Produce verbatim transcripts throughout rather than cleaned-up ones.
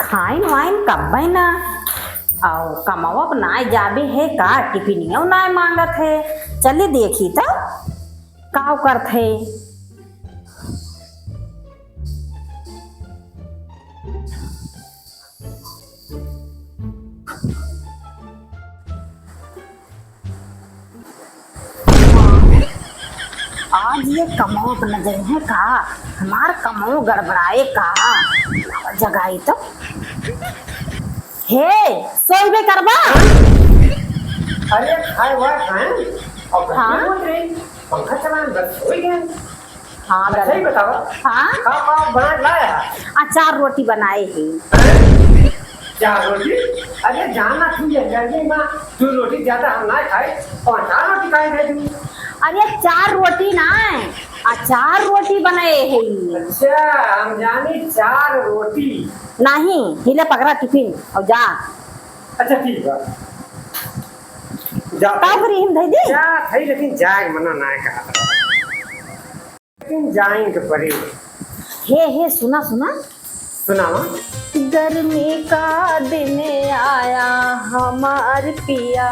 खाइन वाइन कब्बे ना, अउ कमवा प नाय जाबे है का, टिफिनियो नाय मांगत है। चली देखी त काव करत है। आज ये कमवा प न जइहैं का, हमार कमवा गड़बड़ाए का, जगाई तो। हे, सोइबे करबा? अरे, खाए वाए खाए, और हाँ? पंखा चलाए, बस हो गया। हाँ, अच्छा, गरम। ही बतावा। हाँ? का, का बना लाया? अचार रोटी बनाए ही। हैं? चार रोटी? अरे, जाना तू ये गर्मी मा, दो रोटी ज्यादा हम ना खाए, और चार रोटी काहे दे दूँ? अरे, चार रोटी ना है, अचार रोटी बनाए ही। अच्छा, हम जानी चार रोटी। नहीं, हिले पकड़ा टिफिन, और जा। अच्छा, ठीक बा। जा। का करी हम धई दी? जा, धई, लेकिन जाए मना ना है कहा। लेकिन जाइन के पड़ी। हे, हे, सुना, सुना। सुनावा। गर्मी का दिन आया हमार पिया,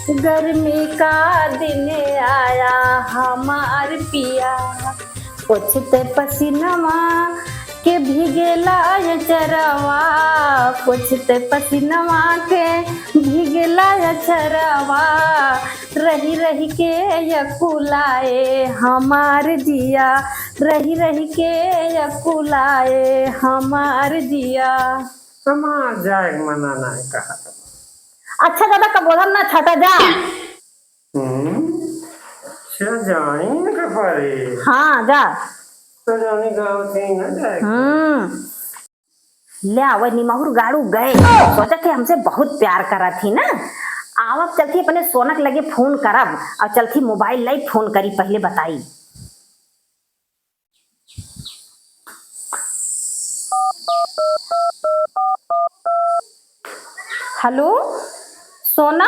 गर्मी का दिन आया हमार पिया, पोछते पसीनवा के भीगेला अचरवा, पोछते पसीनवा के भीगेला अचरवा, रहि रहि के यकुलाए हमार जिया, रहि रहि के यकुलाए हमार जिया। हमार जाए मना नाय कहत। अच्छा दादा, कबोधन ना छटा जा। हम्म, अच्छा जाइन के पड़ी। हाँ, जा। तो जानी गाँव से ही ना जाए। हम्म। ले आवे निमहुर गाड़ू गए। सोचत ही हमसे बहुत प्यार करत ही ना। आवब चलती अपने सोनक लगे फोन करब और चलती मोबाइल लाई फोन करी पहले बताई। हेलो सोना,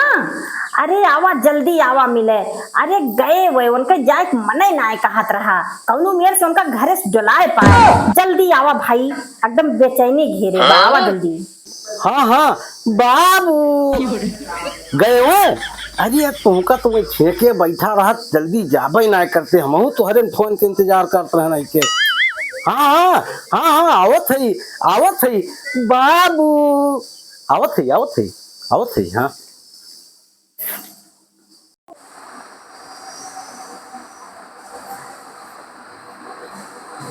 अरे आवा जल्दी आवा मिले। अरे गए वे, उनका जाए के मने नाय कहत रहा, कौनो मेर से उनका घरे से डोलाए पाए। जल्दी आवा भाई, एकदम बेचैनी घेरे बा, आवा जल्दी। हाँ, हाँ, बाबू। गए हो? अरे, तुमका तो वही फेंके बैठा रहत, जल्दी जाबे ना करते, हमहू तोहरे फोन के इंतजार करत रहन आई के। हाँ, हाँ, हाँ, हाँ, आवत है, आवत है, बाबू। आवत है, आवत है, आवत है, हाँ।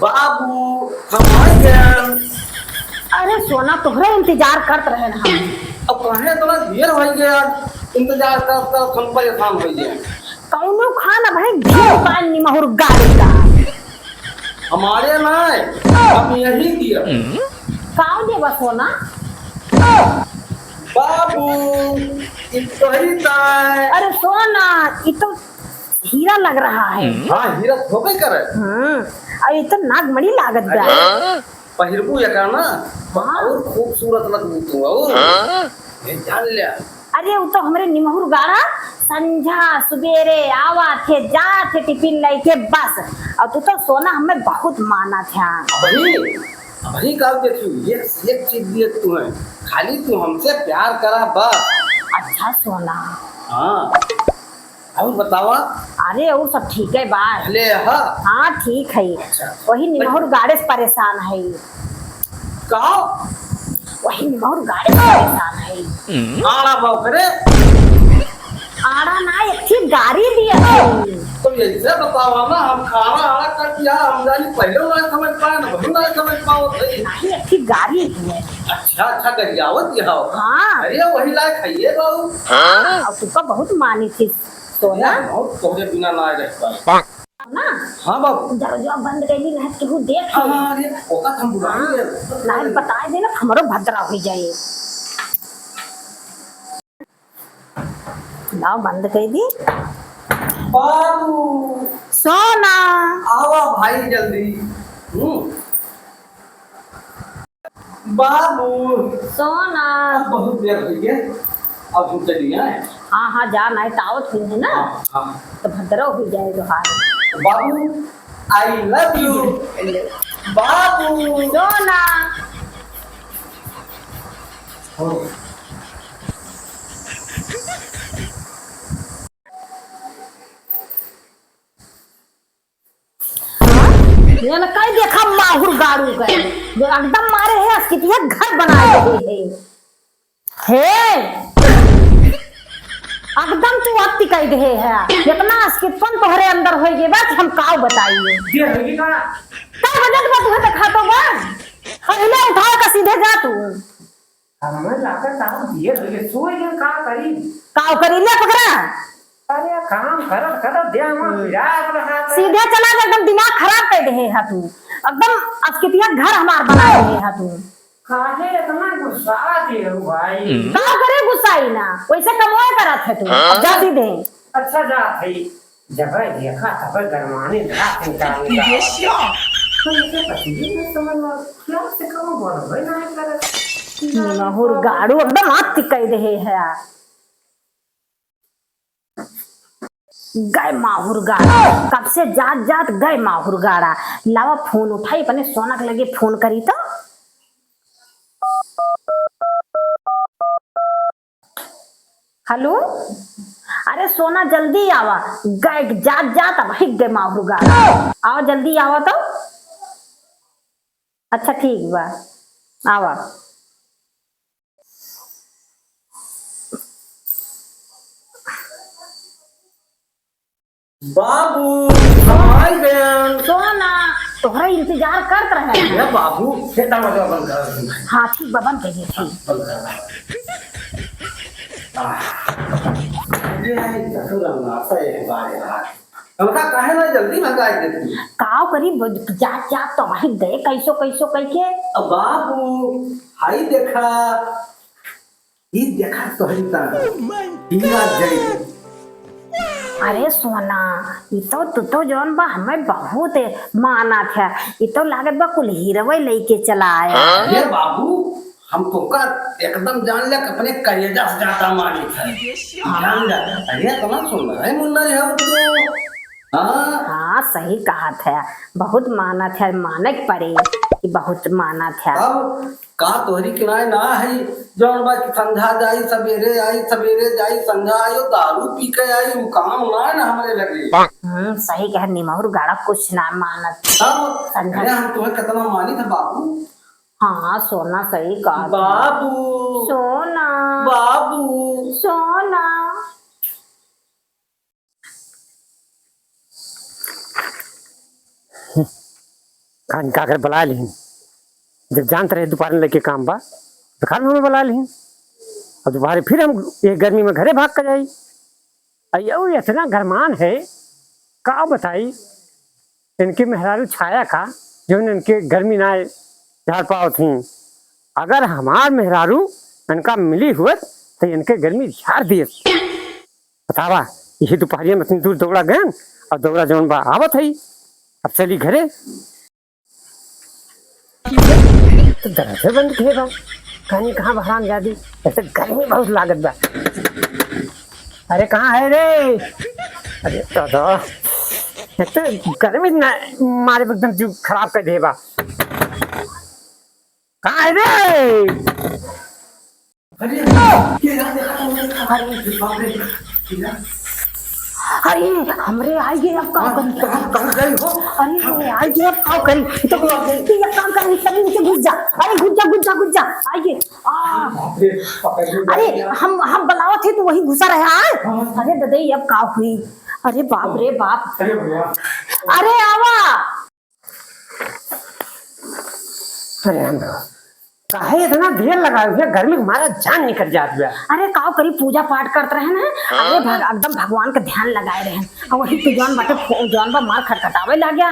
बाबू, हम आ गए। अरे सोना, तोहरे इंतजार करत रहे ना हम। अब काहे इतना देर हो गया? इंतजार करत करत हम परेशान हो गए। कौनो खान अब है, घी पान निमहुर गाड़ी का। हमारे ना, हम यही दिया। काव देबा सोना? बाबू, ई तोहरी ताय। अरे सोना, ई तो हीरा लग रहा है। हाँ, हीरा होबे करे। हम्म, अरे ई तो नागमणि लागत बा। अरे, पहिरबू एका ना, तो हाँ। और खूबसूरत लगबू तू, और। हाँ। ये जान लिया। अरे, उ तो हमरे निमहुर गाड़ा संझा सुबेरे आवा थे, जा थे टिफिन लइके बस। और तू तो सोना हमें बहुत माना था। अबही, अबही काल देखियो, एक से एक चीज दिए तू है, खाली तू हमसे प्यार करा बस। अच्छा सोना। हाँ। और बतावा? अरे, और सब ठीक है बा। ले, हाँ। हाँ, ठीक है। अच्छा। वही निमहुर गाड़े से परेशान है। का? वही निमहुर गाड़े से परेशान है। आड़ा बाप रे। आड़ा ना, एक ठे गाड़ी दिया है। तो ऐसे बतावा ना, हम खाना आड़ा कर दिया, हम जानी पहले ना समझ पाए, ना वही ना समझ पाओ थे। नहीं, एक ठे गाड़ी है। अच्छा, अच्छा, गरियावत दिया हो। हाँ। अरे, वही लायक है ये बाबू। हाँ, और तुमका बहुत मानी थी। सोना? बहुत तोहरे बिना ना रह पाए। ना? हाँ बाबू। दरवाजा बंद कर दी, नहीं केहू देख हाँ, ले। हाँ, अरे, ओका हम बुला हाँ, ले। नहीं बताए देना, हमरो भद्रा हो जाए। लाओ, बंद कर दी। बाबू। सोना। आवा भाई जल्दी। हम्म। बाबू। सोना। अब बहुत देर हो गया, अब हम चली आए। हाँ, हाँ, जा, नहीं तो आवत हुई है ना। हाँ, हाँ। तो भद्रा हो जाए तो हाल। बाबू, I love you। बाबू। सोना। ये न कई देखा माहुर गाड़ू गए, जो एकदम मारे है, अस्कितिया घर बनाए रहे है। हे, एकदम तू अति कह दे है, इतना अस्कितपन तोहरे अंदर होई गए बा कि हम काऊ बताई। देर होई का? का बजट बा तुहे देखा तो बा? पहिले उठाओ का सीधे जा तू। अब हमें लागत आप दिए भैया सोए गए, का करी? का करी, ले पकड़ा। अरे काम करत करत दे हम हम्म। पिरात रहा था। सीधे चला जा, एकदम दिमाग खराब कर दे है तू। एकदम अस्कितिया घर हमार बना दे है तू। काहे इतना गुस्सा दे हो भाई? का करे गुस्साई ना, वैसे कमोए करत है तू। अब जा सीधे। अच्छा जा भाई। जब देखा तब गरमाने लगा, चिंता में लगा। ये क्या? तो इसे पसीने में समझ लो, क्या से कम बोल भाई ना करे। माहुर गाड़ू एकदम आत्ती कह दे है। गए माहुर गाड़ा, कब से जात जात गए माहुर गाड़ा। लावा फोन उठाई, अपने सोना के लगे फोन करी तो। हेलो, अरे सोना जल्दी आवा, गए जात जात अब हिक गए माहुर गाड़ा। आवा जल्दी आवा तो। अच्छा ठीक बा, आवा। बाबू, हम आई गयन। सोना, तोहरा इंतजार करत रहे। ए बाबू, ये दरवाजा बंद कर। हाँ, ठीक बा, बंद करिए, ठीक। बंद कर। आह, ये ससुर अंगाता एक बार यार। हमका काहे ना जल्दी भगाई देती? काव करी, ब-, जा, जा, तो वही गए, कैसो, कैसो कह के। अब बाबू, हाई देखा, ई देखा तोहरी ता, Oh my हीरा God! जड़ी। अरे सोना, ई तो तू तो जौन बा हमें बहुत मानत है, ई तो लागत बा कुल हीरवे लेके चला आया। हाँ? अरे बाबू, हम तोका एकदम जान ले अपने कलेजा से ज्यादा मानित है। हाँ। जान ले, अरे इतना सुंदर है मुन्ना है वो तो। हाँ। हाँ, सही कहत है, बहुत मानत है, माने के पड़े कि बहुत मानत है। तब का तोहरी किनारे ना है, जौन बा कि संझा जाई, सबेरे आई, सबेरे जाई, संझा आई, दारू पी के आई, उ काम ना है ना हमरे लगे। हम्म, सही कहे, निमहुर गाड़ा कुछ ना मानत। तब संझा अरे हम तुम्हें कितना मानित है बाबू। हाँ, सोना सही कहा। बाबू। सोना। बाबू। सोना। कान का कर बुला लिहिन। जब जानत रहे दोपहर में लेके काम बा, तो काल में बुला लिहिन। अब दोपहर फिर हम ये गर्मी में घरे भाग कर जाई। अयो, इतना गरमान है, का बताई। इनके मेहरारू छाया का, जौन इनके गर्मी ना झाड़ पावत ही। अगर हमार मेहरारू इनका मिली हुवत, तो इनके गर्मी झाड़ दियत। बतावा, यही दोपहरिया में इतनी दूर दौड़ा गयन, और दौड़ा जौन बा आवत है, अब चली घरे। तो दरवाजे बंद किए बा, कहीं कहाँ बहराम जादी, ऐसे गर्मी बहुत लागत बा। अरे कहाँ है रे? अरे दादा, एक तो गर्मी ना मारे एकदम जीव खराब कर दे बा। कहाँ है रे? अरे, ये यार, देखा तो, देखा। अरे, बाप रे, ये यार। अरे, हमरे आइगे अब का हाँ, करी? कहाँ, कहाँ गई हो? अरे, हमरे आइगे अब का करी? ये तो, ये एक काम कर, सब नीचे घुस जा। अरे, घुस जा, घुस जा, घुस जा। आइगे। आ। बाप रे, पकड़ लो अरे, यार। हम, हम बुलावत है तो वही घुसा रहा है। हाँ। अरे, ददई, अब का हुई? अरे, बाप रे, बाप। अरे, भैया। अरे, आवा। अरे राम राम, काहे इतना देर लगाए हुए? गर्मी के मारा जान निकल जात बा। अरे काव करी, पूजा पाठ करत रहे ना। हाँ। अरे भग-, एकदम भगवान का ध्यान लगाए रहे। और वही तो जौन बाटे फो-, जौन बा मार खटखटावे लाग गया।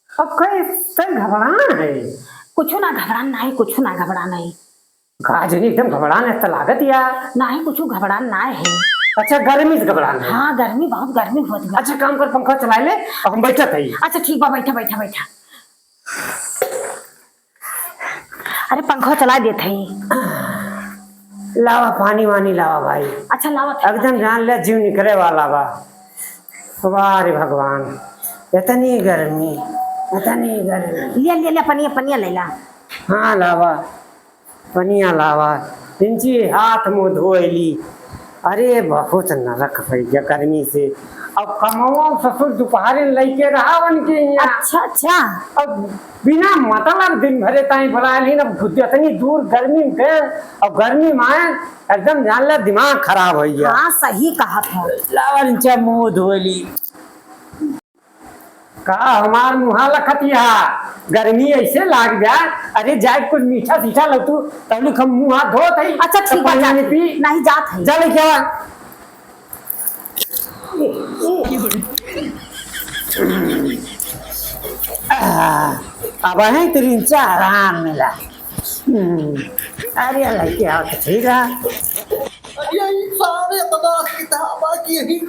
अब कई, कई घबरान है? कुछो ना घबरान नाही, कुछो ना घबरान है। का जनी एकदम घबरान है त लागत या? नाही, कुछ घबरान ना है। अच्छा, गर्मी से घबरान है? हाँ, गर्मी, बहुत गर्मी होत बा। अच्छा, काम कर, पंखा चलाए ले, अब हम बैठत हई। अच्छा, ठीक बा, बैठा, बैठा, बैठा। अरे, पंखा चला देत हई। लावा, पानी वानी लावा भाई। अच्छा, लावा, ठीक बा। एकदम जान ले, जीव निकले वाला बा। वाह रे भगवान, इतनी गर्मी, इतनी गर्मी। ले, ले, ले, पनिया, पनिया ले ला। हाँ, लावा। पनिया लावा, इंची हाथ मुँह धोइली। अरे, बहुत नरक होइ गया गर्मी से। अब कमवा ससुर दुपहरे लइके रहा उनके यहाँ। अच्छा, अच्छा। अब बिना मतलब दिन भरे ताई बुलाए ली ना, इतनी दूर गर्मी में गए, और गर्मी में आए, एकदम जान ले दिमाग खराब होइ गया। हाँ, सही कहा था। लावा इंचा मुँह धोइली। का हमार मुँहा लखतिया, गर्मी ऐसे लाग जा। अरे जाए कुछ मीठा सीठा लौटू, तौली हम मुँहा धोत है। अच्छा, ठीक बा, पानी जा। पी। नहीं जात है। जा लेके आ। आ, अब है तेरी इंचा आराम मिला। हम्म, अरे लइके आओ तो ठीक है। अरे, ये सारे तबाह किताब की यही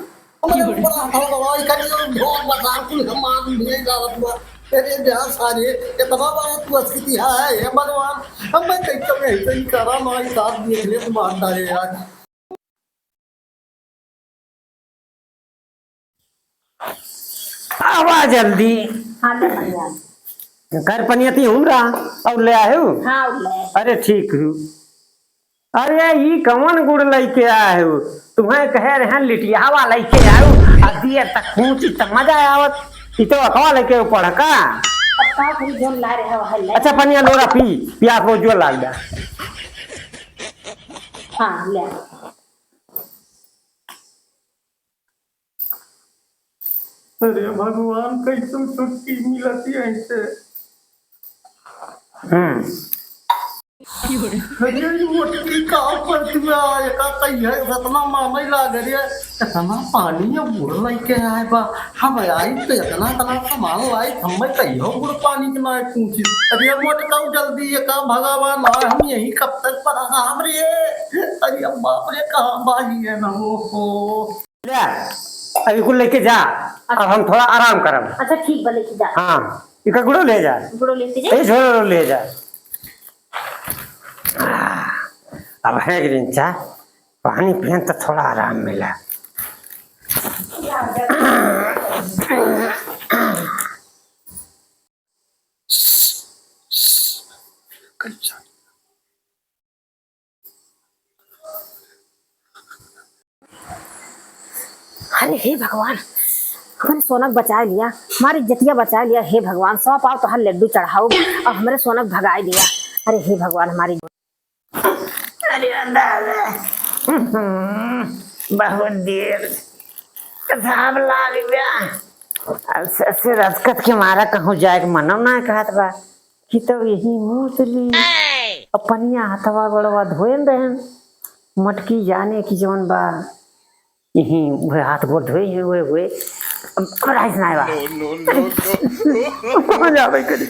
हमरे ऊपर हाथ लगावा, इकट्ठे लोग ढोल बजा, कुल सामान भी डालत बा। अरे जा सारे, इतना बड़ा तू स्थिति है, हे भगवान, हम मैं कैसे ऐसे ही करा ना, एक साथ देख ले, मार डाले यार। आवा जल्दी। हाँ, ले भैया। कर पनिया ती हमरा, और ले आए हो? हाँ, और ले आए। अरे ठीक हूँ। अरे, ई कवन गुड़ लइके आए हो? तुम्हें कहे रहे लिटियावा लइके आओ, आ दिए तक पहुँची त मजा आवत। ई तो अखवा लइके पढ़ का। अब का करी, जोन ला रहे हो, है ले। अच्छा, पनिया लोरा पी, पियास बहुत जोर लाग बा। हाँ, ले। अरे भगवान, कैसे छुट्टी मिलती है इनसे? हम्म। अरे, ये मोटकी का ऊपर तुआ, एका कहिए, सतना मामई लाग रही है, इतना पानी अब गुड़ लइके आए बा। हम आई तो इतना, इतना सामान लाई, हम मैं कहियो गुड़ पानी के ना पूछी। अरे, मोटका जल्दी, एका भगवान, हम यही कब तक पड़ा हम रे? अरे, बाप रे, कहाँ बाजी है ना, ओहो। ले, अब इकुल लेके जा, अब हम थोड़ा आराम करब। अच्छा, ठीक बा, लेके जा। हाँ, इका गुड़ो ले जा। गुड़ो लेके जा। ए, झोलो ले जा। अब है ग्रीन चा, पानी पियन त थोड़ा आराम मिला। अरे हे भगवान, हमरे सोना के बचाए लिया, हमारी इज्जतिया बचाए लिया। हे भगवान, सौ पाव तोहार लड्डू चढ़ाउब, अब हमरे सोना के भगाए लिया। अरे हे भगवान, हमारी, अरे दादा, बहुत देर साहब लाग गया। अब ससुर अचकत के मारा कहूँ जाए के मनो ना कहत बा। कि तो यही मुँह से ली। अब पनिया हथवा गोड़वा धोएन रहेन। मटकी जाने की जवन बा। यही उहे हाथ गोड़ धोए हैं, उहे, उहे। अब, अब राइस ना आवा। No, no, no, no। कहाँ जावे करी?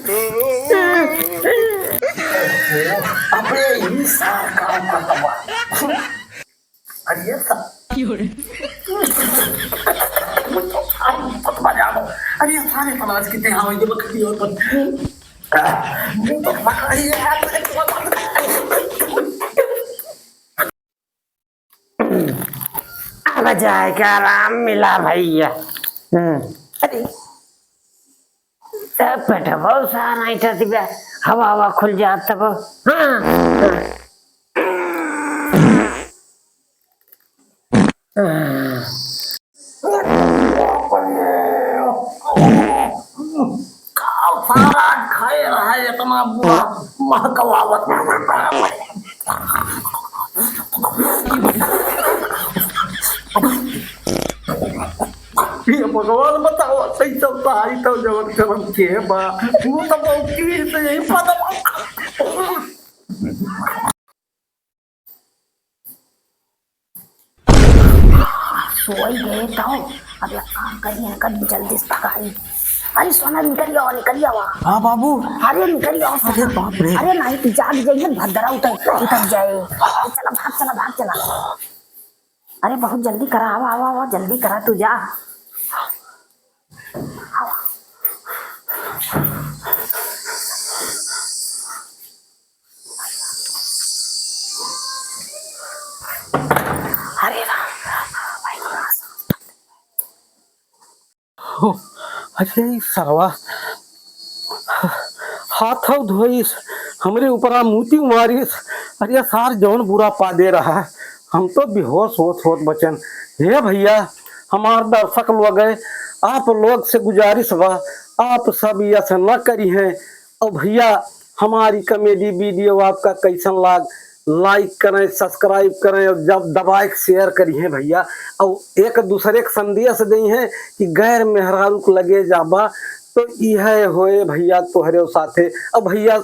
अबे, यही सार काम करता हुआ। अरे ये सब। अरे ये सारे समाज कितने हाँ, ये बकरी और बकरी। मुंह तो पकड़ा ही है। अब जाए के आराम मिला भैया। हम्म। अरे तब पेटवा सारा ऐठा दिबा, हवा हवा खुल जात तब। हाँ। का सारा आज खाए रहा है इतना बुरा महकवावत। ये भगवान बताओ, सही चलता है तो जवन करम के बा, वो तो बहुत की से यही पता। सोई गए तो अब एक काम करिए, इनका जल्दी से भगाई। अरे सोना, निकल आओ, निकल आओ। हाँ बाबू। अरे निकल आओ सोना। अरे बाप रे। अरे नहीं तो जाग जाइए, भद्रा उतर, उतर जाए। चला भाग, चला भाग, चला। अरे बहुत जल्दी करा, आवा, आवा, आवा, जल्दी करा, तू जा। अरे राम, भाई, हो, अरे ई सरवा, हाथ धोइस, हमरे ऊपरा मूती मारिस, अरे सार, जौन बुरा पा दे रहा, हम तो बेहोश होत होत बचन। हे भइया, हमार दर्शक लोग है, आप लोग से गुजारिश बा, आप सब यस न करिहें। और भइया, हमारी comedy video आपका कैसन लाग, like करें, subscribe करें और जब दबाए के share करिहें भइया। और एक दूसरे के संदेश देइहें कि गैर मेहरारू के लगे जाबा तो इहे होए भइया तोहरे साथे। और भइया,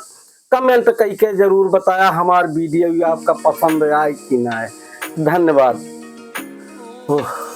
comment कइके जरूर बताया हमार video आपका पसंद आए कि ना आए। धन्यवाद। ओह।